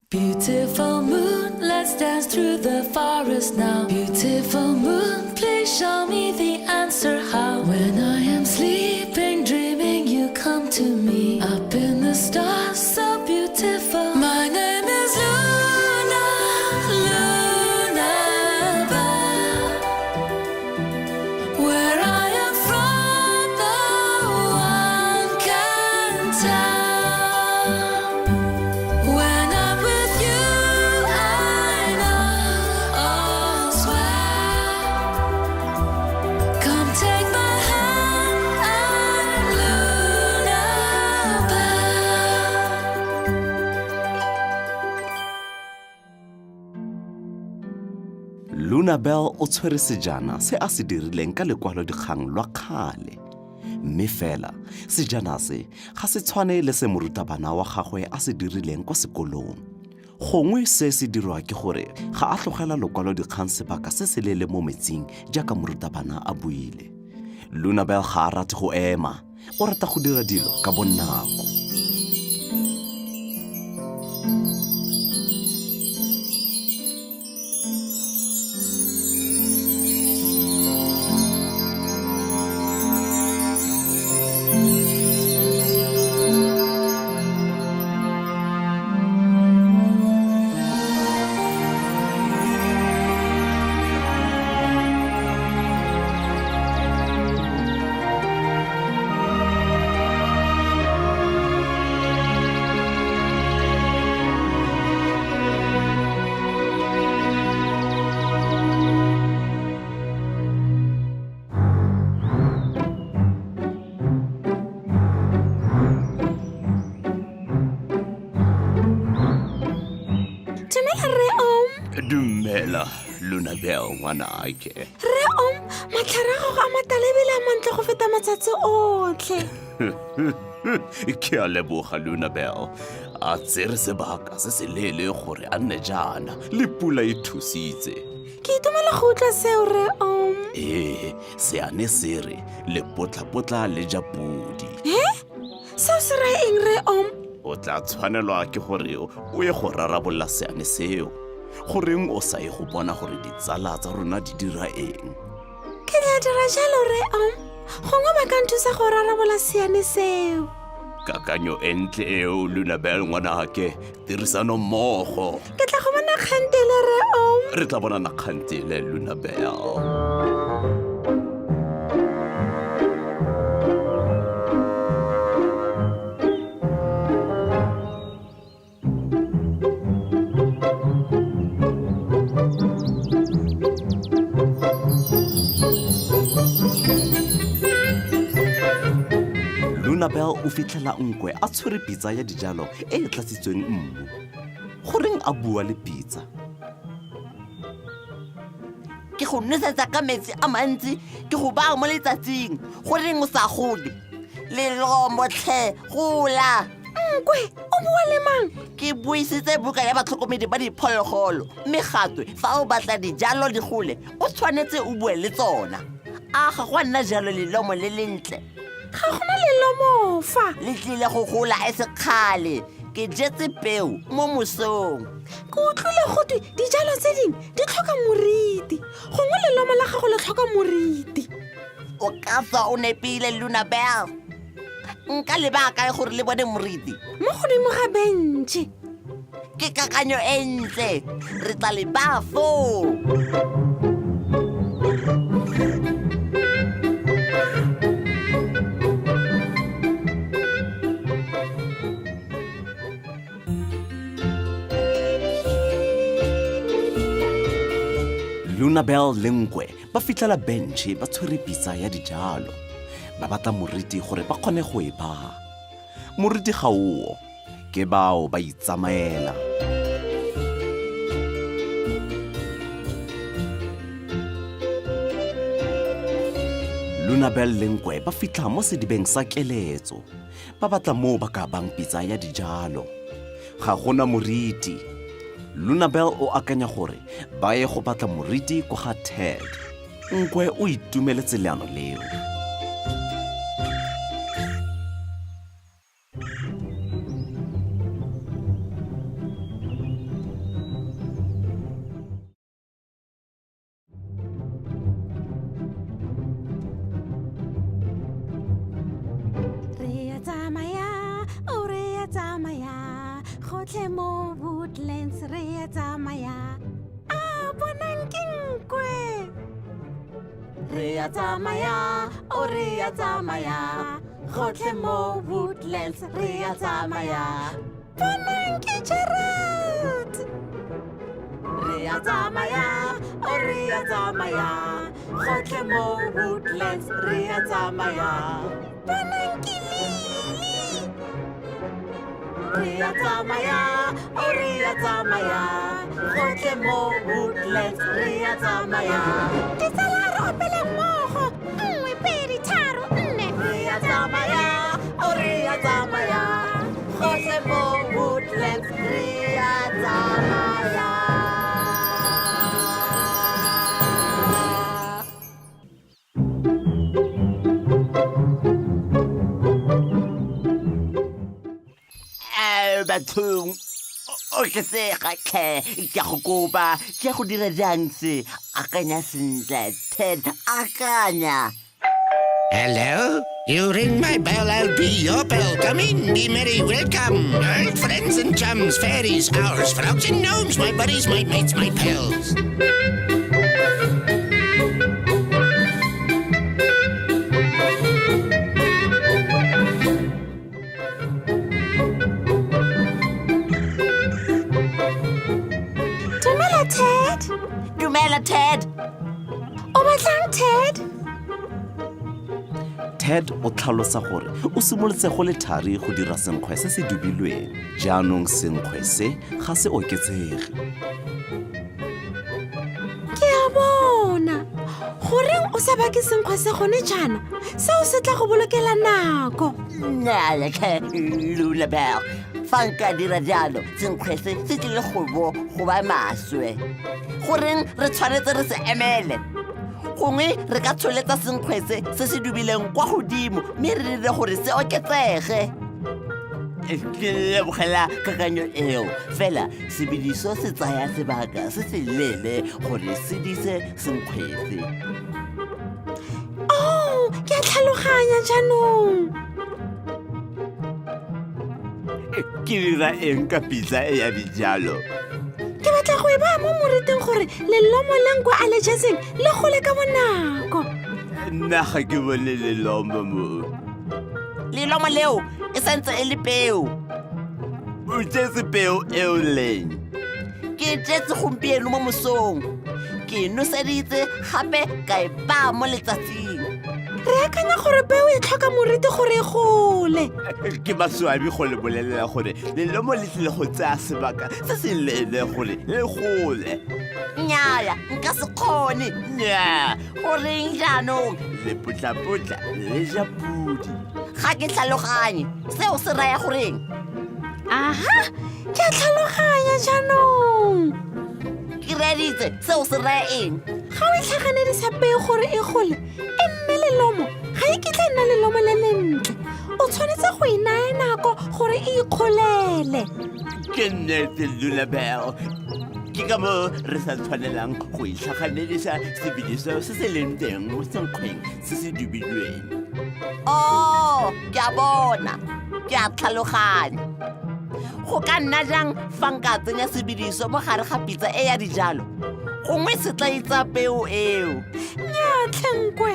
Beautiful moon, let's dance through the forest now. Beautiful moon, please show me the answer how. When I am sleeping, dreaming, you come to me. Up in the stars, so beautiful. My name is Luna, Luna Bell. Where I am from, no one can tell. When I'm with you, I know all's well. Come take my hand, I'm Luna Bell. Luna Bell o tshwere sejana se a se dirileng ka lekwalodikgang lwa kgale. Mme fela, sejana se ga se tshwane le se morutabana wa gagwe a se dirileng kwa sekolong. Gongwe se se dirwa ke gore ga a tlogela lokwalodikgang sebaka se seleele mo metsing jaaka morutabana a buile. Luna Bell ga a rate go ema, o rata go dira dilo ka bonako. Dumela rre Om. Dumela, Lunabel ngwanake. Rre Om, matlhare a gago a matala ebile a mantle go feta matsatsi otlhe. Ke a leboga Lunabel. A tsere sebaka se se leele gore a nne jaana, le pula e thusitse. Ke itumela go utlwa seo rre Om. Ee, seane se re lepotlapotla le ja podi. He? Seo se raya eng rre Om? O tla tshwanelwa ke gore o ye go rarabolola seane seo. Goreng o sa ye go bona gore ditsala tsa rona di dira eng? Ke tla dira jalo rre Om. Gongwe ba ka nthusa go rarabola seane seo. Kakanyo e ntle eo, Lunabel ngwanake. Tirisano mmogo. Ke tla go bona kgantele rre Om. Re tla bonana kgantele, Lunabel. Lunabel o fitlhela nkwe a tshwere pitsa ya dijalo e e tlatsitsweng mmu. Goreng a bua le pitsa? Ke go nosetsa ka metsi a mantsi, ke go baya mo letsatsing, goreng o sa gole? Lelomo tlhe, gola! Nkwe, o bua le mang? Ke buisitse buka ya batlhokomedi ba diphologolo, mme gatwe fa o batla dijalo di gole, o tshwanetse o bue le tsona. A ga go a nna jalo lelomo le lentle? Ga gona lelomo fa. Le tlile go gola e se kgale. Ke jetse peo mo mosong. Ke utlwile gotwe dijalo tse dingwe di tlhoka moriti. Gongwe lelomo la gago le tlhoka moriti. O ka tswa o nepile, Lunabel. Nka le baya kae gore le bone moriti? Mo godimo ga bentšhe. Ke kakanyo e ntle. Re tla le baya foo. Lunabel le Nkwe ba fitlhela bentšhe ba tshwere pitsa ya dijalo. Ba batla moriti gore ba kgone go e baa. Moriti ga oo, ke bao ba itsamaela. Lunabel le Nkwe ba fitlha mo sedibeng sa keletso. Ba batla moo ba ka bang pitsa ya dijalo. Ga gona moriti. Lunabel o akanya gore ba ye go batla moriti kwa ga Ted. Nkwe o itumeletse leano leo. Gotlhe mo Woodlands re ya tsamaya. A bonang ke nkwe. Re ya tsamaya, o re ya tsamaya. Gotlhe mo Woodlands re ya tsamaya. Bonang ke Gerald. Re ya tsamaya, o re ya tsamaya. Gotlhe mo Woodlands re ya tsamaya. Bonang ke Lily. Re ya tsamaya, o re ya tsamaya. Gotlhe mo Woodlands re ya tsamaya. Ditsala re opele mmogo. 1, 2, 3, 4. Re ya tsamaya, o re ya tsamaya. Gotlhe mo Woodlands re ya tsamaya. Bathong, oketsega tlhe, ke a go kopa, ke a go dira jang se? Akanya sentle, Ted, akanya. Hello? You ring my bell, I'll be your bell. Come in, be merry, welcome. Old friends and chums, fairies, owls, frogs and gnomes, my buddies, my mates, my pals. Dumela, Ted. Dumela, Ted. O batlang, Ted? Ted o tlhalosa gore o simolotse go le thari go dira senkgwe se se dubilweng. Jaanong senkgwe se ga se oketsege. Ke a bona. Goreng o sa bake senkgwe se gone jaana? Seo se tla go bolokela nako. Nnyaa tlhe, Lulabel. Fa nka dira jalo, senkgwe se se tlile go bo go ba maswe. Goreng re tshwanetse re se emele? Gongwe re ka tsholetsa senkgwe se se se dubileng kwa godimo mme re dire gore se oketsege. Ke lebogela kakanyo eo, fela sebediso se tsaya sebaka se se leele gore se dise senkgwe se. Oh, ke a tlhaloganya jaanong. Ke dira eng ka pitsa e ya dijalo? Ke batla go e baya mo moriting gore lelomo le nkwe a le jetseng le gole ka bonako. Nna ga ke bone lelomo mo. Lelomo leo e santse e le peo. O jetse peo eo leng? Ke jetse gompieno mo mosong. Ke noseditse gape ka e baya mo letsatsing. Re akanya gore peo e tlhoka moriti gore e gole. Ke maswabi go le bolelela gore lelomo le tlile go tsaya sebaka se se leele gore le gole. Nnyaa, nka se kgone. Nnyaa, goreng jaanong? Lepotlapotla le ja pudi. Ga ke tlhaloganye, seo se raya goreng? Aha, ke a tlhaloganya jaanong. Ke reeditse, seo se raya eng? Ga o itlhaganedisa peo gore e gole, e nne lelomo, ga e kitla e nna lelomo le lentle. O tshwanetse go e naya nako gore e ikgolele. Ke nnete, Lulabel. Ke ka moo re sa tshwanelang go itlhaganedisa sebediso se se leng teng mo senkgweng se se dubilweng. Oh, ke a bona, ke a tlhaloganya. Go ka nna jang fa nka tsenya sebediso mo gare ga pitsa e ya dijalo? Gongwe se tla itsa peo eo. Nnyaa, tlhe nkwe.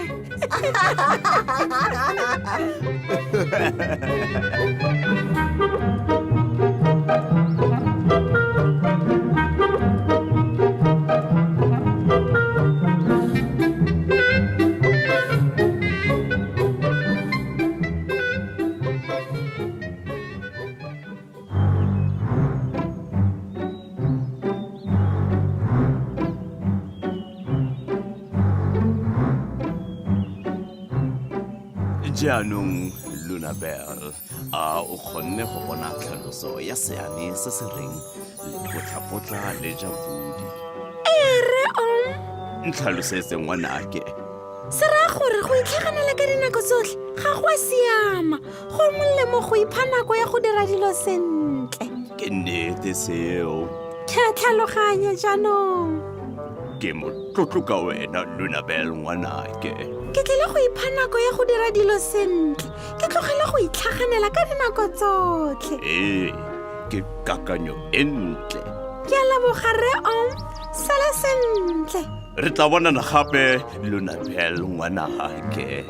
Jaanong, Lunabel, a o kgonne go bona tlhaloso ya seane se se reng lepotlapotla le ja pudi? Ee, rre Om. Ntlhalosetse, ngwanake. Se raya gore go itlhaganela ka dinako tsotlhe ga go a siama. Go molemo go ipha nako ya go dira dilo sentle. Ke nnete seo. Ke a tlhaloganya jaanong. Ke motlotlo ka wena, Lunabel, ngwanake. Ke tlile go ipha nako ya go dira dilo sentle. Ke tlogele go itlhaganela ka dinako tsotlhe. Ee, Ke kakanyo e ntle. Ke a leboga rre Om. Sala sentle. Re tla bonana gape Lunabel ngwanake.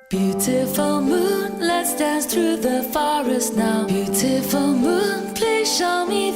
Beautiful moon, let's dance through the forest now. Beautiful moon, please show me.